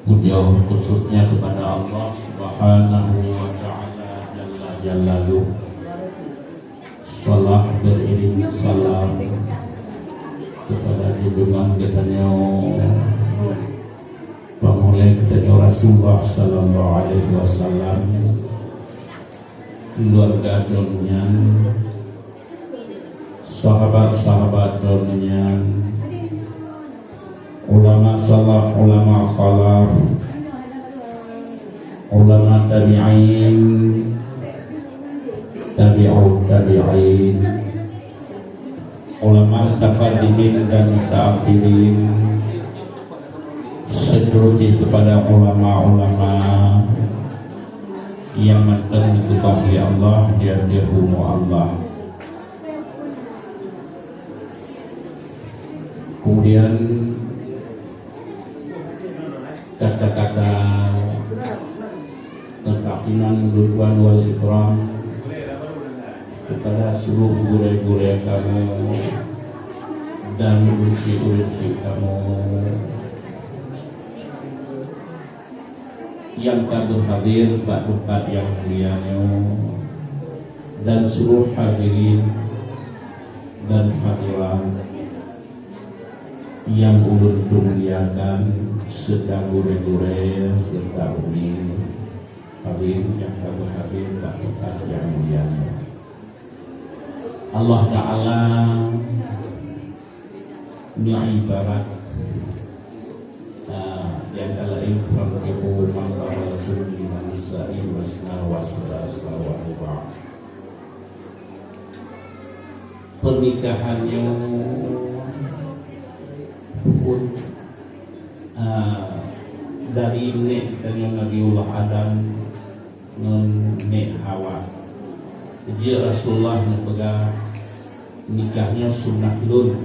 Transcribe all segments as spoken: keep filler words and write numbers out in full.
Puja khususnya kepada Allah Subhanahu wa Ta'ala Jalla Jalaluh. Salam beriring salam kepada junjungan geutanyoe, pamulai geutanyoe Rasulullah Sallallahu Alaihi Wasallam, keluarga droeneuh nyan, sahabat-sahabat droeneuh nyan, ulama salaf, ulama khalaf, ulama tabi'in, tabi'ut tabi'in, ulama mutaqaddimin dan mutaakhirin, seterusnya kepada ulama-ulama yang mantong dikeubah lé Allah, di ateueh bumoe Allah. Kemudian kata-kata pengkapinan duduan wal ikram kepada seluruh gurée-gurée kamoe dan ureuëng syik-ureuëng syik kamoe nyang ka beuhadir bak teumpat nyang mulia nyoe, dan seluruh hadirin dan hadirat nyang ulôn peumuliakan, serta gurée-gurée, serta umi, hadirin nyang ka beuhadir bak teumpat nyang mulia nyoe. Allah Ta'ala nyoe ibarat, ah, nyang ka laén, "Fankihu ma taba lakum minan nisa'i masna wa sulasna wa ruba'." Pernikahan nyoe pun, ah, dari nek geutanyoe Nabiullah Adam ngon nek Hawa. Jadi Rasulullah neupeugah, "Nikah nyoe sunnah lôn."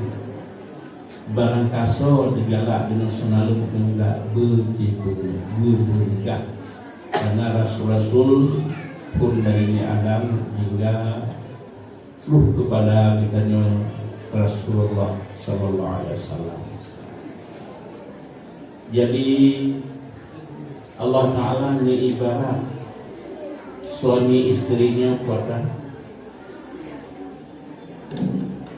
Barangkasoe digalak deungon sunnah lôn, meunyoe beujipeue, beu-, beunikah. Karena rasul-rasul pun dari nek Adam hingga troh kepada geutanyoe Rasulullah Sallallahu Alaihi Wasallam. Jadi, Allah Ta'ala nyoe ibarat suami isteri nyoe kuatan.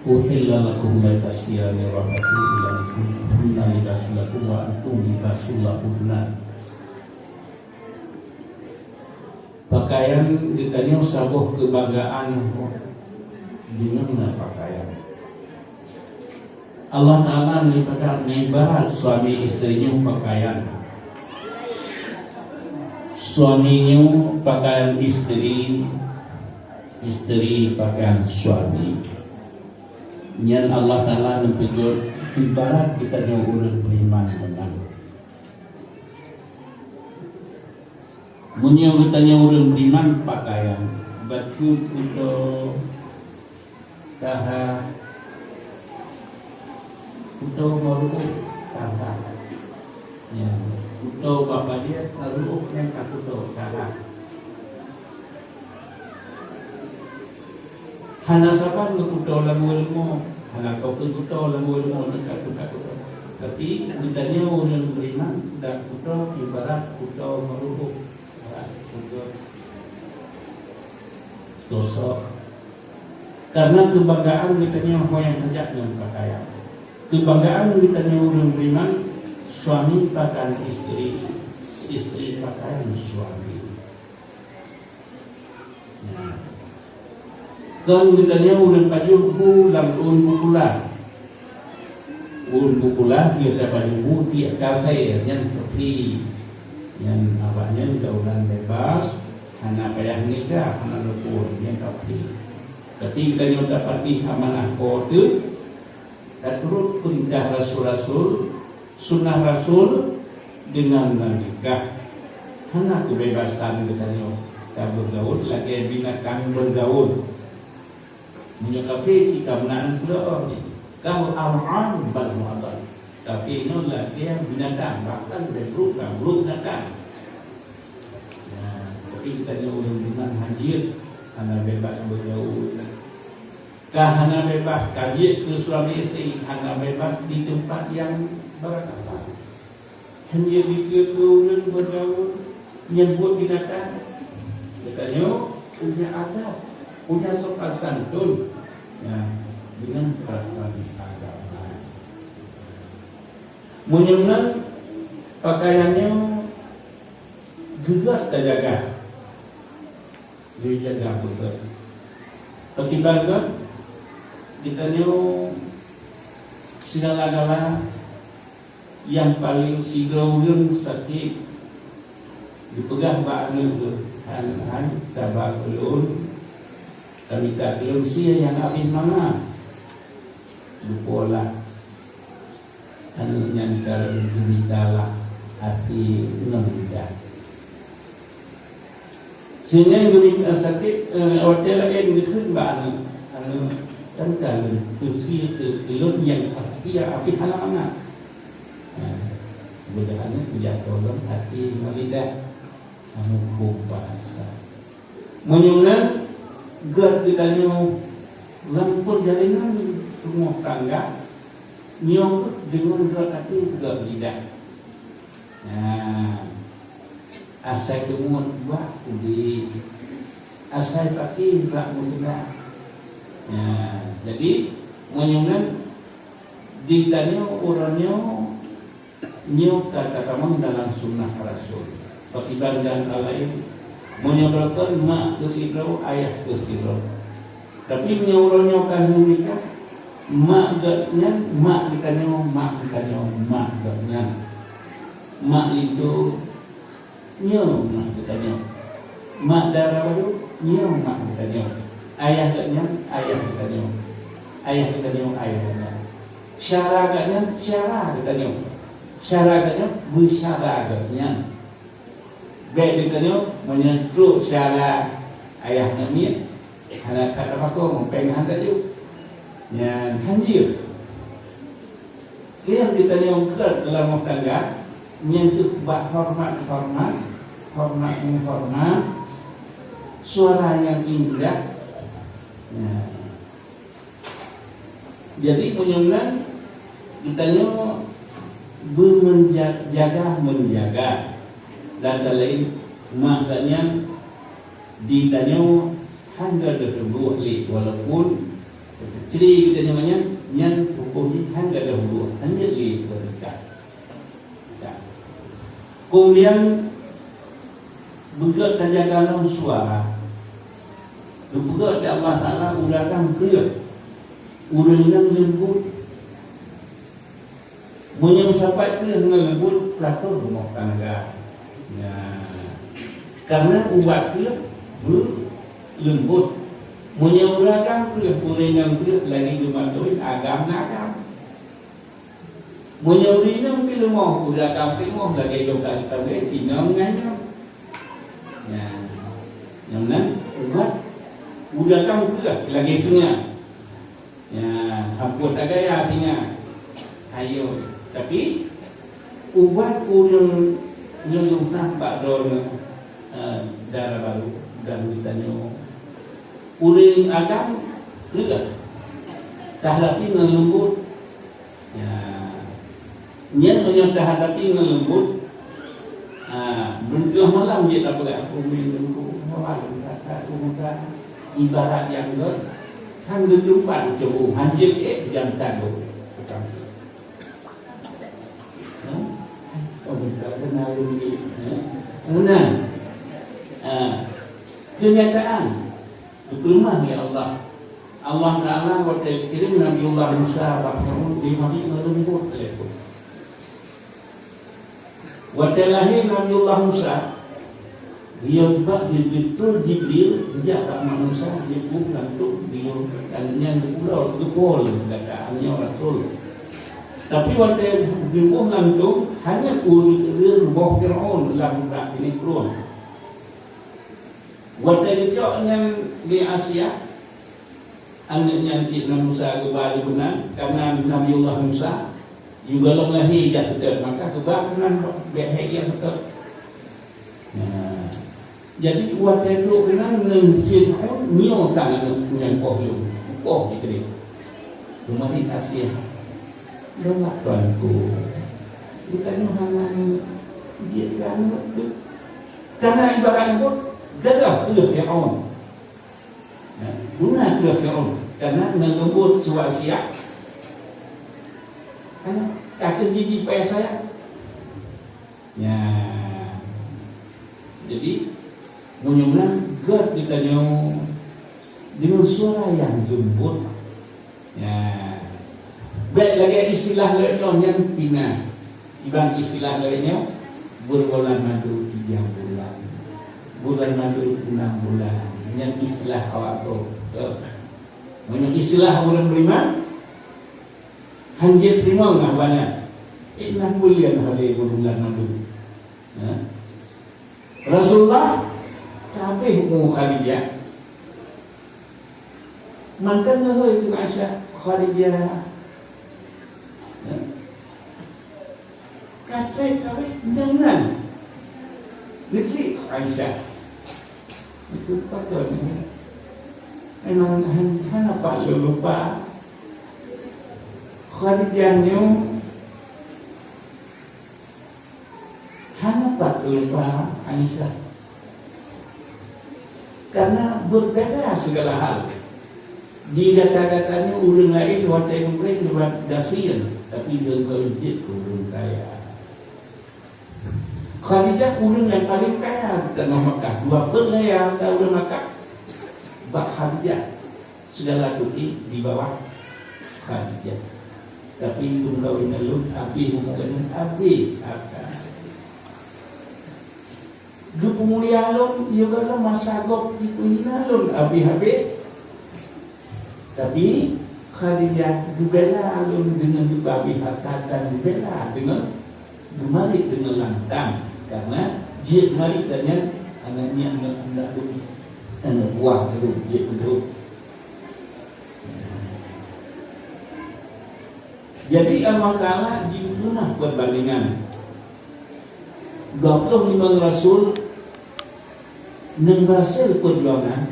"Uhilla lakum lailatas siyami rafathu ila nisaikum, hunna libasul lakum wa antum libasul lahunna." Pakaian geutanyoe saboh keubanggaan, deungon pakaian. Allah Ta'ala ngibarat, ngibarat suami isteri nyoe pakaian. Suami nyoe pakaian isteri, isteri pakaian suami. Nyan Allah Ta'ala neupeujeuet ibarat geutanyoe ureuëng beriman meunan. Meunyoe geutanyoe ureuëng beriman pakaian, bacut kuto, taha, kuto baruek, taha. Ya, kuto bak padiet, baruek nyang ka kuto, taha. Hana saban geukuto lam leumo, hana kopi kuto lam leumo, teuka-teuka kuto. Tapi geutanyoe ureuëng beriman dan kuto ibarat kuto meurubuk, ibarat kuto gosok. Karena keubanggaan geutanyoe ho nyang hajat ngon pakaian. Keubanggaan geutanyoe ureuëng beriman, suami pakaian isteri, isteri pakaian suami. Nah, kon geutanyoe ureuëng pajoh bu lam ôn bukula. Ôn bukula geuh tapajoh bu tiek kafé nyan topi. Nyan awak nyan geutanyoe bebas, hana payah nikah, hana luput, nyan topi. Tapi geutanyoe tapatéh amanah Po teu, taturot peurintah rasul-rasul, sunnah rasul, deungon menikah. Hana keubebasan geutanyoe, ka beurgaul lagée binatang beurgaul. Meunyoe kafé cit ka meunan keudroe nyan, ka al-'an bal mu'adhal. Kafé nyoe lagée binatang, bahkan lé brok ka brok binatang. Nah, tapi geutanyoe ureuëng beriman hana jeuet, hana bebas beurgaul. Ka hana bebas, ka jeuet keu suami isteri, hana bebas di teumpat nyang beurakatan. Hanya dikeue keu ureuëng beurgaul nyan buet binatang. Geutanyoe punya adab, punya sopan santun, ya, dengan peraturan agama. Meunyoe pakaian nyoe geugat tajaga, dijaga beutôi. Pakriban geutanyoe sigala-gala nyang paleng sidroe ureuëng sakét, geupeugah bak aneuëk geuh, "Han-han, saba keu lôn, tamita keu lôn sie nyang habéh mangat." Geupolah aneuëk nyan ka lheueh geumita lah até ngon lidah. Sehingga geubi-, eh, sakét, eh, watée lagée geukheun bak aneuëk, "Aneuëk, kan ka lôn teusie keu lôn nyang pasti habéh hana mangat." Nah, mudah aneuëk geujak tolong até ngon lidah, muphom bahasa. Meunyoe nan geutanyoe lam peurjalanan rumoh tangga, nyoe kheueh deungon geuat até geuat lidah. Nah, asai teumuet bak udeb, asai paké bak museulah. Nah, jadi meunyoe nan ditanyoe uroe nyoe Nyoe ka tatamong dalam sunnah Rasul. Pakriban dan laén, meunyoe beurakon mak keu sidroe, ayah keu sidroe. Tapi meunyoe uroe nyoe ka lheueh nikah, mak geuh nyan, mak geutanyoe, mak geutanyoe, mak geuh nyan. Mak linto, nyoe mak geutanyoe. Mak dara baru, nyoe mak geutanyoe. Ayah geuh nyan, ayah geutanyoe. Ayah geutanyoe, ayah geuh nyan. Syara geuh nyan, syara geutanyoe. Syara geuh nyan, beusyara geuh nyan. Bék geutanyoe meunyoe trok syara ayah ngon miet, hana that tapako, meupéng hana jeuet. Nyan hanjeuet. Lheueh geutanyoe keu dalam rumoh tangga, nyan keuh bak horeumat-horeumat, horeumat-meuhoreumat, suara nyang indah. Nyan. Jadi, meunyoe nan, geutanyoe beumeunja-, jaga-meunjaga. Dan laén mak geuh nyan ditanyoe hana gadôh teubuet lé, walaupun cri geutanyoe nyan, nyan huköm jih hana gadôh buet, hana lé beureukat. Keumudian, beugét tajaga lom suara. Geupeugét lé Allah Taala, "Uroe nyoe kreueh, ureuëng nyang leumbot." Meunyoe sapat kreueh ngon leumbot, peulaton rumoh tangga. Nah, karena ubat kreueh beuleumbot. Meunyoe uroe nyoe kreueh, ureuëng nyang kreueh lagi geubantuin agam ngon agam. Meunyoe ureuëng inong pih leumoh, udah ka peurumoh lagée lôn ka geutamu, inong ngon inong. Nyan, nyang nan ubat udah ka meupeugah lagée singa. Nyan, sampôh tagaya singa. Ayo, tapi ubat ureuëng nyang lôn peugah bak droeneuh, eh, dara barô dan geutanyoe. Ureuëng agam kreueh, tahadapi ngon leumbot. Ya. Nyan meunyoe tahadapi ngon leumbot, ha, beuneueh malam jeuet tapeugah, "Umi Teungku, malam kata tu muka ibarat nyang gét, kan geucumpan ceumu hanjeuet ék jantan tu." Tukang tu. Hmm? Oh, minta kenal lagi. Hmm? Meunan. Ha. Kenyataan. Geupeuleumah lé Allah. Allah Taala watée kirém Nabiullah Musa bak Firaun, di mari ngon leumbot lé. Watée lahé Nabiullah Musa, geuyue bak Jibril, geujak bak Musa, jiboh langsông geuyue, dan nyan geupulo, geupol gata, nyoe rasul. Tapi watée jiboh langsông, hana ureuëng boh Firaun lam bak ini prueng. Watée geucok nyan lé Asia, aneuëk nyan cit Nabi Musa geuba di meunan, karena Nabiullah Musa, jigohlom lahé jak seutôt, maka geuba meunan bék hék jak seutôt. Nah, jadi watée trok meunan ngon Fir'aun, nyoe sang aneuëk nyan poh lom, poh jikeuneuk. Keumarit Asia, "Nyoe mak tuanku." Geutanyoe hana jeuet keu aneuk teuh. Karena ibarat leumbot, gadoh keu Firaun. Nah, guna keu Firaun. Karena ngon leumbot suara siat. Hana, takheun gigi payah sayang. Ya. Jadi, meunyoe meunan, gét geutanyoe deungon suara nyang leumbot. Ya. Bèk lagèe istilah lôn nyoe nyang pina. Iban istilah lôn nyoe, bulan madu tiga bulan. Bulan madu enam bulan. Nyan istilah awak tu. Meunyoe istilah ureueng beriman, han jiteurimong lah banyak. Inah mulia hale bulan madu. Ha? Rasulullah ka habéh umu Khadijah. Mantong neuhôi keu Aisyah, Khadijah. Ha? Ka trép ka habéh, nyan nan. Neutrik Aisyah. Itu patut ni. Memang han-, hana pat lôn lupa. Khadijah nyoe hana pat lôn lupa Aisyah. Karena berbeda segala hal. Di gata-gata nyoe ureueng laén watèe geubri lewat gasien, tapi geukheun jeuet keu ureueng kaya. Khadijah ureueng nyang paleng kaya di tanoh Makkah, dua peuet kaya ureueng Makkah. Bak Khadijah, segala tuti di bawah Khadijah. Tapi lôn kawin ngon lôn, abéh umu lôn, abéh harta. Geupeumulia lôn, yoh gohlom masa gob jipeuhina lôn abéh-abéh. Tapi Khadijah geubela lôn deungon geubri harta dan geubela deungon geumarit deungon lantang, karena jeuet marit dan nyan aneuk nyan aneuk, aneuk buah lôn jeuet keu lôn. Jadi, Allah Taala jipeukeunong peubandingan dua ploh limong rasul nyang berhasil peujuangan,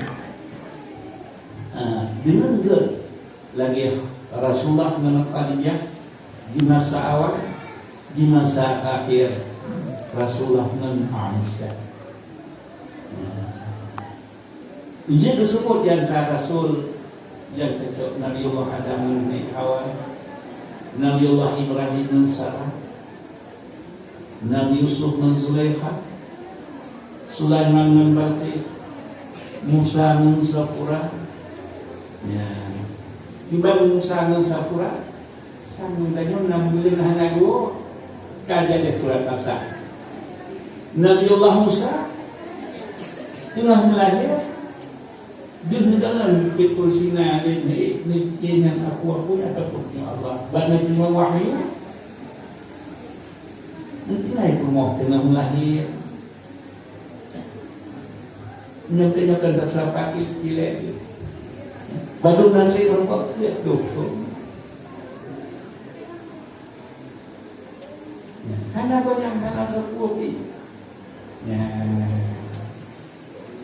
ah, deungon gét lagèe Rasulullah ngon Khadijah di masa awai, di masa akhé Rasulullah ngon Aisyah. Jeuet geuseubut di antara rasul nyang cocok, Nabiullah Adam ngon Nék Hawa, Nabiullah Ibrahim ngon Sarah, Nabi Yusuf ngon Zulaikha, Sulaiman ngon Balqis, Musa ngon Safura. Ya. Kiban Musa ngon Safura, Sang tanyoe na buleuen hana geuwoe, ka jadi surat kuasa. Nabiullah Musa teungoh meulahé, deuh neukalon Bukét Tursina lé, lé, lé nyan aku-aku ataupun ya Allah. Ban na cuma wahyu, mungkin ai rumoh teungoh meulahé. Nyoe keuh nyoe kan tasapa ki-, kilée. Padub nasi rongkot kiek tu. Hana goyang, hana sapeue pi. Nyan,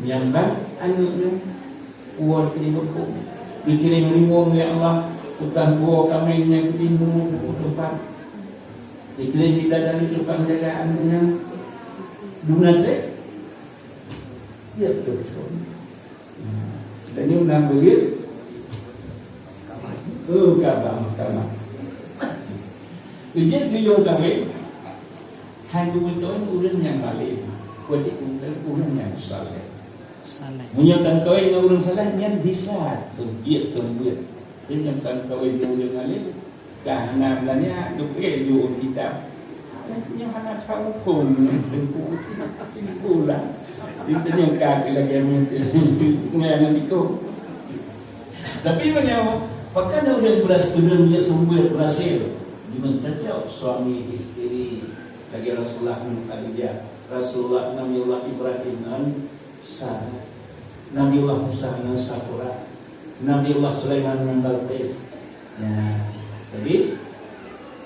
nyan ban aneuk nyoe. Uwol keu dihuköm. Dikirém rimong lé Allah, tukang geuwoe kaméng nyang keudimu teumpat. Dikirém bidadari tukang jaga aneuk nyan. Dum na trép. Ya, betul, betul. Dan nyoe na beuet. Oh, kaba, kaba. Ijin biyong kawin. Hai geubeutôi ureueng nyang balek. Wajib ureueng nyang saleh. Saleh. Meunyoe tan kawin ngon ureueng saleh, nyan bisa seubiet-seubiet. Tapi nyang tan kawin ngon ureueng alim, ka hana beulanja, geubri ju ureueng kitab. Nyan hana teuhuköm, teungku. Teungku lah. Di tanyoe ka lagèe nyan. Nyan ikôt. Tapi meunyoe, pakon ureueng beurhasil, ureueng seumeubeuet beurhasil, jimeucocok suami isteri, lagèe Rasulullah ngon Khadijah, Rasulullah, Nabiullah Ibrahim ngon Sarah, Nabiullah Musa ngon Safura, Nabiullah Sulaiman ngon Balqis. Ya, jadi,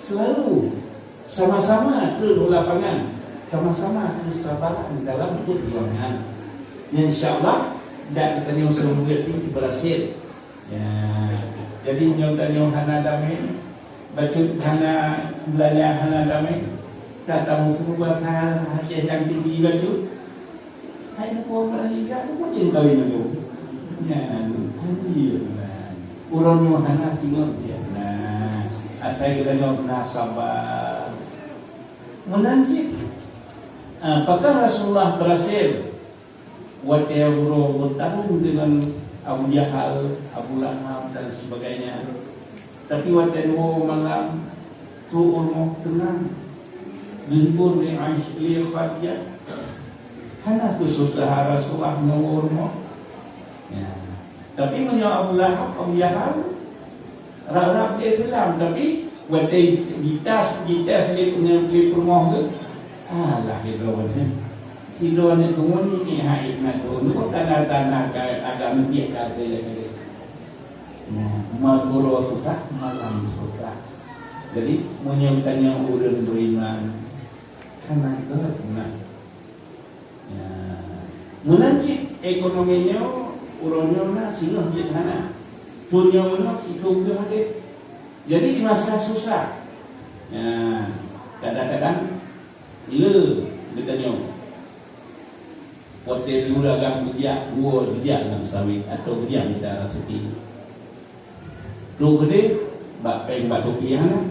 selalu sama-sama treun u lapangan, sama-sama keusabaran dalam peujuangan. Insya Allah, dak geutanyoe seumeubeuet nyoe beurhasil. Ya, jadi nyoe tanyoe hana damé, bacut hana beulanja hana damé. Ka tamusuh bahasa Aceh nyang tinggi bacut. Hai nyoe ureueng Malaysia, nyoe pun jeuet kawin nyoe. Nyan, hai iya. Ureueng nyoe hana singoh jeuet. Nah, asai geutanyoe na sabar. Meunan cit, ah, pakon Rasulullah berhasil watèe uroe bertarung dengan Abu Jahal, Abu Lahab dan sebagainya. Tapi watèe dua malam, trok u rumoh teunang. Geulibur lé Aisyah, lé Khadijah. Hana keususah Rasulullah nyoe u rumoh. Ya. Tapi meunyoe Abu Lahab, Abu Jahal, rab-rab di Islam, tapi watèe ditas, ditas lé, lé peurumoh tu, alah, sidroe ni. Sidroe ni keumuen ni hai na tu, nu tanda-tanda ka agama dia ka tu. Nah, malam susah, malam susah. Jadi, meunyoe tanyoe ureueng beriman, hana geuh na. Ya. Meunan cit ekonomi nyoe, uroe nyoe na, singoh jeuet hana. Thon nyoe meunoe, sithon geuh maté. Jadi, di masa susah, ya, kadang-kadang le geutanyoe. Watèe juragan geujak, woe geujak lam sawét atau geujak mita raseuki. Trok keudeh, bak péng bak topi hana.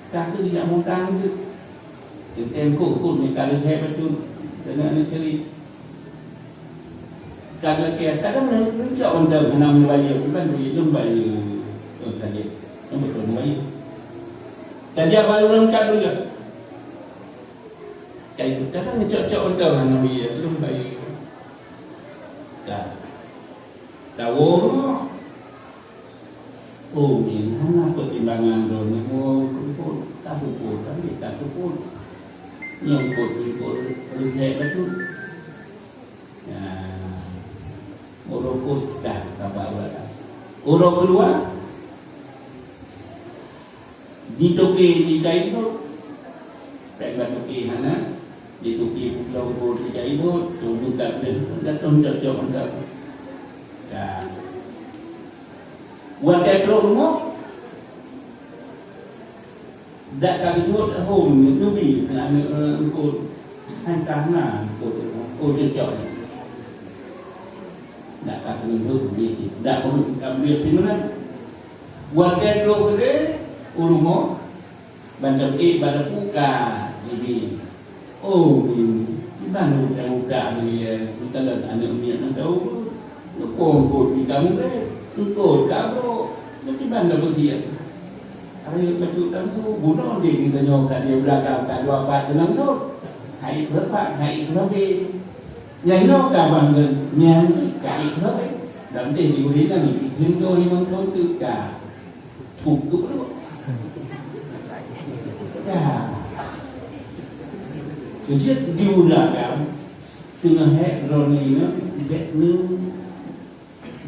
Ka keuh geujak mutang keuh. Teuntèe kok-kok ni ka lheueh bacut, keuneuk neuceurit. Ka geulakèe, kadang neucok mantong hana meubayeue, bukan duit lôn bayeue. Oh, tajak. Nyang beutôi meubayeue. Tajak baru lôn ka dulu. Kai buta kan ngecok-cok beutôi hana miyueb, lôn bayeue. Ka. Tawoe rumoh. Oh, min hana peutimbangan droeneuh woe keumpot, tasupot, tapi tasupot. Nyang pot-pot reuhek bacut. Nah, uroe pun dah sabar uroe dah. Uroe keuluwa, di toke di kai tu, pek bak toke hana, di toke pulo go di kai tu, tunggu tak boleh, datang cocok mantap. Dah. Watèe trok rumoh, dak ka geujeuet hom neubi keu aneuk eungkôt, han ka na eungkôt, oh, cocok. Dak ka geujeuet neubi, dak ka geujeuet sinan. Watèe trok keudeh u rumoh, ban teupeu ban teupeu ka jibi. Oh, iban utak-utak ni, meukalon aneuk miet mantong. Neuko eungkôt di kamoe, eungkôt ka brok, meukiban ka beusiet. Rayeuk bacut tantu, bunoe deh geutanyoe ka di belakang ka dua pat keunong thon. Hai keulapat, hai keulabe. Nyang inoe ka ban ngon nyang ka hai keulabe. Lam deh di ureueng nyan, di limong thon teuk ka. Pukuk tu. Ya. Kejut di udara, teungoh hek droeneuh nyoe, bèk neu,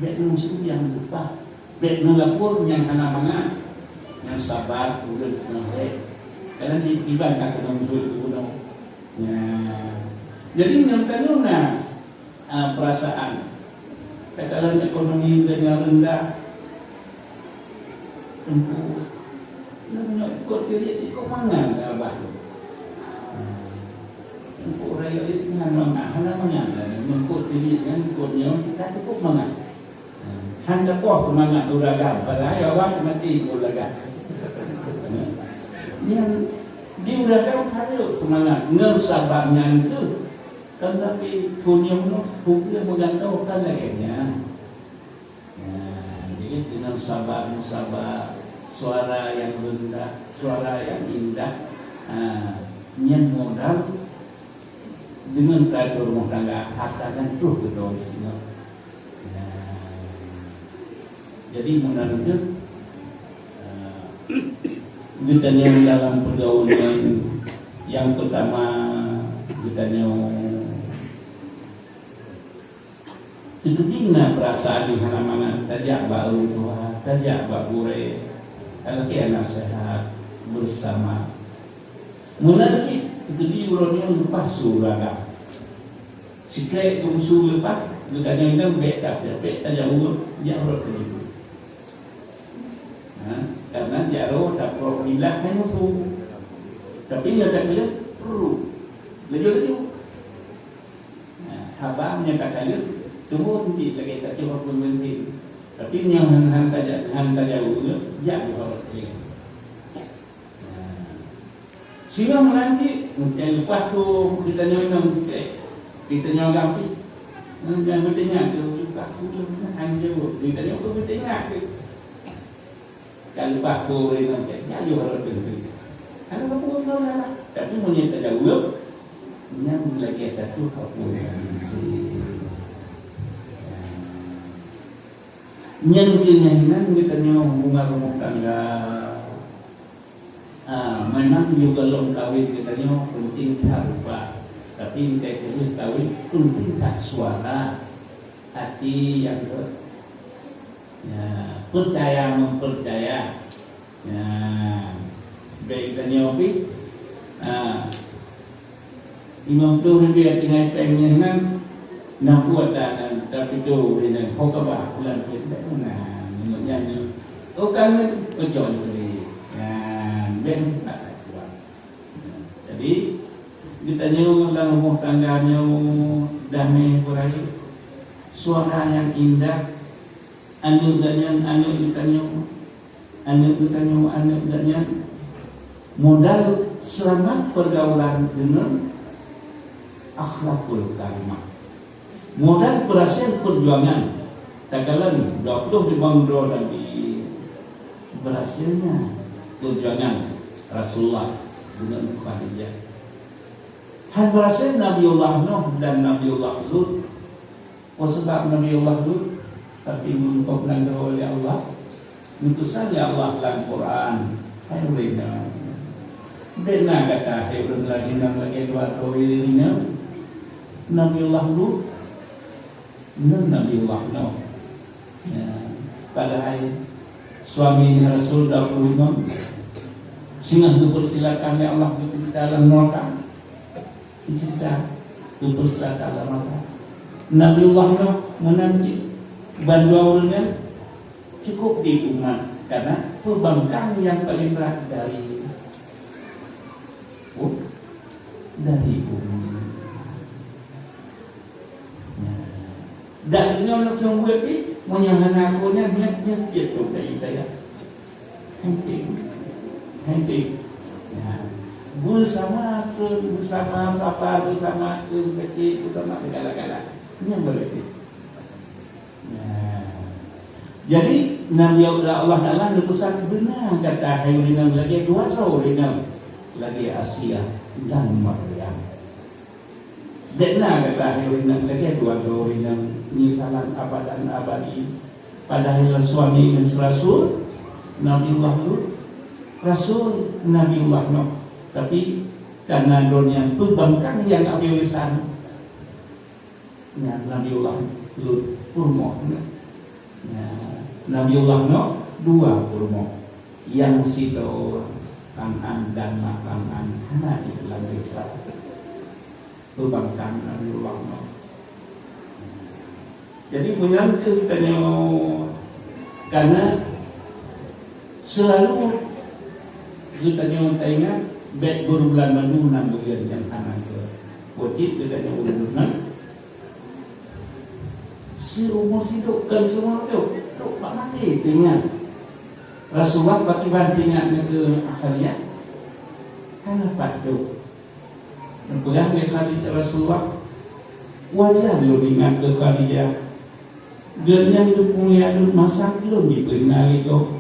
bèk neu suyang leupah. Bèk neu lapor nyang hana mangat, nyang sabar, ureueng teungoh hek. Kadang di, iban ka keunong jeuet keu bunoe. Nah, jadi nyang tanyoe na ah, perasaan. Kadang ekonomi geutanyoe rendah. Teungku, nyoe kot ciri cukôp mangat dah abah tu. Teungku rayeuk nyan mangat, hana mangat dah. Nyoe kot ciri nyan kot nyoe ka cukôp mangat. Han tapoh seumangat ureueng agam, padahai awak maté ureueng agam. Nyan di ureueng agam harôh seumangat ngon sabar nyan kheueh. Kan tapi thon nyang meunoh, peue meugantoh kan lagèe nyan. Nah, jadi dengan sabar-sabar, suara yang rendah, suara yang indah, ah, nyan modal dengan keuadaan rumah tangga, harta nyan troh keudroe singoh. Nah, jadi meunan kheueh, ah, geutanyoe dalam pergaulan yang pertama geutanyoe Teukeudi na peurasaan nyang hana mangat, tajak bak ureueng tuha, tajak bak gurèe, talakèe naseuhat beusama. Meunan cit teukeudi uroe nyoe leupah su ureueng agam. Sikrek keu su leupah, geutanyoe inong bèk ta-, bèk tajaweueb, jak rot keu ibu. Ha, karena jaroe taprok lilah hai musoh. Tapi nyoe takaleuh, pruh. Laju-laju. Nah, haba nyoe takaleuh, tumbuh sempit lagèe takaleuh pun sempit. Tapi nyoe han, han taja-, han tajaweueb, jak di bawah takaleuh. Nah. Singoh meulanjut, mungken leupah su geutanyoe inong sikét. Geutanyoe gampit. Nah, jangan geutanyoe tu leupah su tu, han jaweueb. Geutanyoe pun geutanyoe tu. Ka leupah su ureueng inong, nyan yoh rot teuntèe. Hana sapeue masalah. Tapi meunyoe tajaweueb, nyan lagèe tatuh apui. Nyan keuh nyan geutanyoe hubungan rumoh tangga. Ah, memang yôh gohlom kawen geutanyoe penting that rupa. Tapi engkai keuh kawen penting that suara, hati nyang rot. Ya, percaya mempercaya. Ya, bèk geutanyoe pih. Ha. Limong ploh ribèe tinggai péng nyan, na buet ata nan tapeuduek lé nyan. Ho kaba bulan puasa na, nyan nyan. Oh, kan peucok lé. Ya, bèk meusipat kuat. Jadi, geutanyoe lam rumoh tangga nyoe damé beurayeuk, suara nyang indah, aneuk geutanyoe, aneuk geutanyoe, aneuk geutanyoe, aneuk geutanyoe, modal seulamat pergaulan deungon akhlakul karimah. Modal beurasai peujuangan, takalon dua ploh limong droe Nabi, beurasainya peujuangan Rasulullah deungon Khadijah. Han beurasai Nabiullah Nuh dan Nabiullah Lut. Peue sabab Nabiullah Lut? Tapi meungkop nanggroe lé Allah. Neupeusan lé Allah lam Quran, "Hai ureueng inong, bèk na gata hai ureueng lagèe nyan lagèe dua droe ureueng inong." Nabiullah Lut ngon Nabiullah Nuh. Ya, padahai suami Rasul dua puluh lima singoh geupeusilakan lé Allah geupeucebta lam neuraka. Jika geupeusilakan lam neuraka. Nabiullah Nuh meunan cit, bandua ureueng nyan cukup di umat, karena peubankan nyang paleng brat dari, oh, dari bumi. Nah, dan nyoe langsung buet pih, meunyoe hana aku nyan, nyan, nyan, nyan, nyan, Henti. Henti. Ya. Beusama keu, beusama sapa, beusama keu kecil, beusama segala-gala. Nyan berarti. Ya. Jadi, Nabi Allah, Allah Taala neupeusan beuna gata hai ureueng inong lagèe dua droe ureueng inong, lagèe Asia dan Maryam. Bèk na gata hai ureueng inong lagèe dua droe ureueng inong penyesalan abadan abadi. Padahai suami ngon rasul, Nabiullah Lut, rasul Nabiullah Nuh. Tapi, karena droe nyan peubankan nyang habéh wisan, nyan Nabiullah Lut peurumoh. Ya, Nabiullah Nuh dua peurumoh. Nyang sidroe Kan'an dan ma Kan'an hana di dalam Islam. Peubankan Nabiullah Nuh. Jadi, meunyoe keu tanyoe, karena selalu geutanyoe taingat, bèk beureugulan madu nan beuyeuen nyang hana keu. Wajéb geutanyoe ureueng nyan Siumur hidup, kon siumur hidup, trok bak maté teuingat. Rasulullah pakiban teuingat ngon Khadijah? Hana pat trok. Neupeugah lé Khadijah Rasulullah, "Wajar lôn ingat keu Khadijah. Geuhnyan geupeumiet lôn masa lôn jipeuhina lé gob.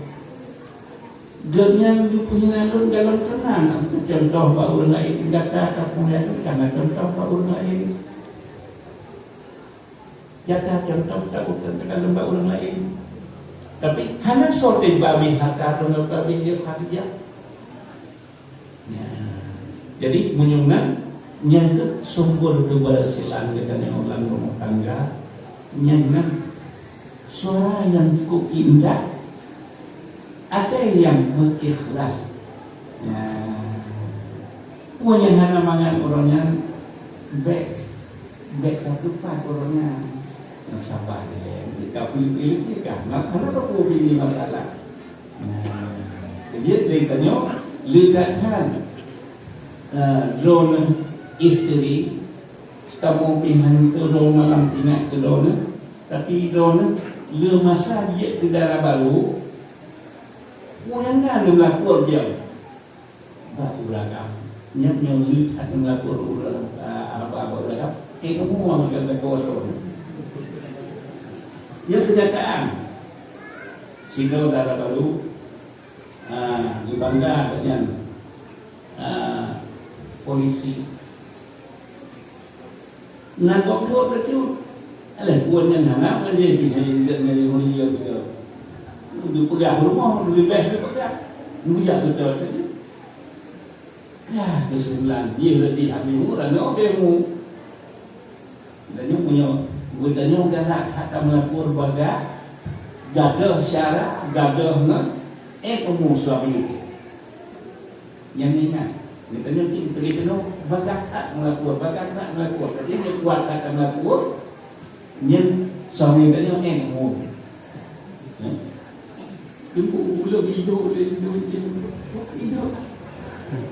Geuhnyan geupeuhina lôn galom keunan, aku contoh bak ureueng laén, gata tapeumiet lôn kana contoh bak ureueng laén." Gata contoh tapeugah teuka lom bak ureueng laén. Tapi hana soe teuba bri hareuta droeneuh bak bri Khadijah. Ya. Jadi, meunyoe nyan, nyan keuh sumber keberhasilan geutanyoe lam rumoh tangga. Nyan na suara nyang cukup indah, até nyang beuikhlas. Ya. Ureueng nyang hana mangat uroe nyan, bèk, bèk tatupat uroe nyan. Nah, sabar deh, ka peue-peue kah? Nah, hana tapeubini masalah. Nah, jadi lé tanyoe, le that nyan. Ah, droeneuh isteri, kamoe pih hantu droe malam ingat keu droeneuh, tapi droeneuh le masa jeuet keu dara barô, ureueng nyan lôn lapor dia bak ureueng agam. Nyan nyang le that lôn lapor ureueng, ah, bak ureueng agam. Eh, kamoe nyang ka lakoe droeneuh. Nyan kenyataan. Sidroe dara barô, ah, geubangga gobnyan. Ah, polisi. Na gob duek teucut. Alah, buet nyan hana, kan dia pih hanya tidak ngai mulia juga. Untuk peugah rumoh, lebih baik dia peugah. Nujak seutôt tadi. Ya, kesimpulan, dia lebih habis murah, nyoe dia mu. Tanyoe meunyoe geutanyoe galak that tameulapor bagaih, gadôh syara, gadôh ngon, eh, umu suami. Nyang ingat, geutanyoe cit peugah keunoe bagaih that meulapor, bagaih that meulapor. Tapi nyoe kuat that tameulapor, nyan suami tanyoe, eh, umu. Eh? Ibu ulôn idok lé idok je. Idok.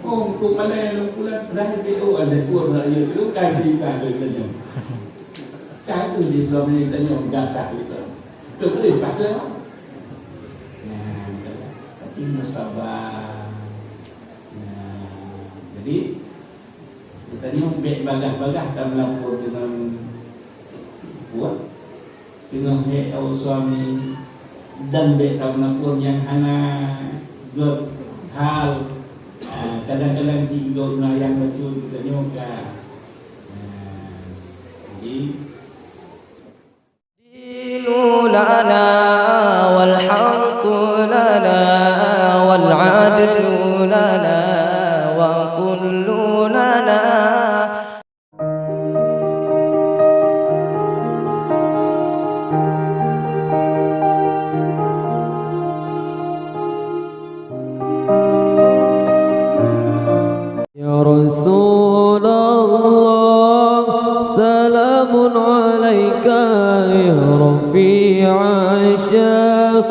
Oh, untuk mana yang pulang dah idok ada pun rakyat tu kan di kan dia tanya. Kan tu di suami tanya gasak itu. Tu boleh pakai. Nah, tapi sabar. Nah, jadi kita ni bek bagah-bagah kan melapor dengan kuat. Teungoh hék awak suami dan bèk tapeuna phôn nyang hana gèt hal. Ah, kadang-kadang jih gèt na nyang bacut geutanyoe ka. Ah, jadi, الدين لنا والحق لنا والعدل لنا وكل لنا. يا رسول الله، سلام عليك يا رفيع الشام.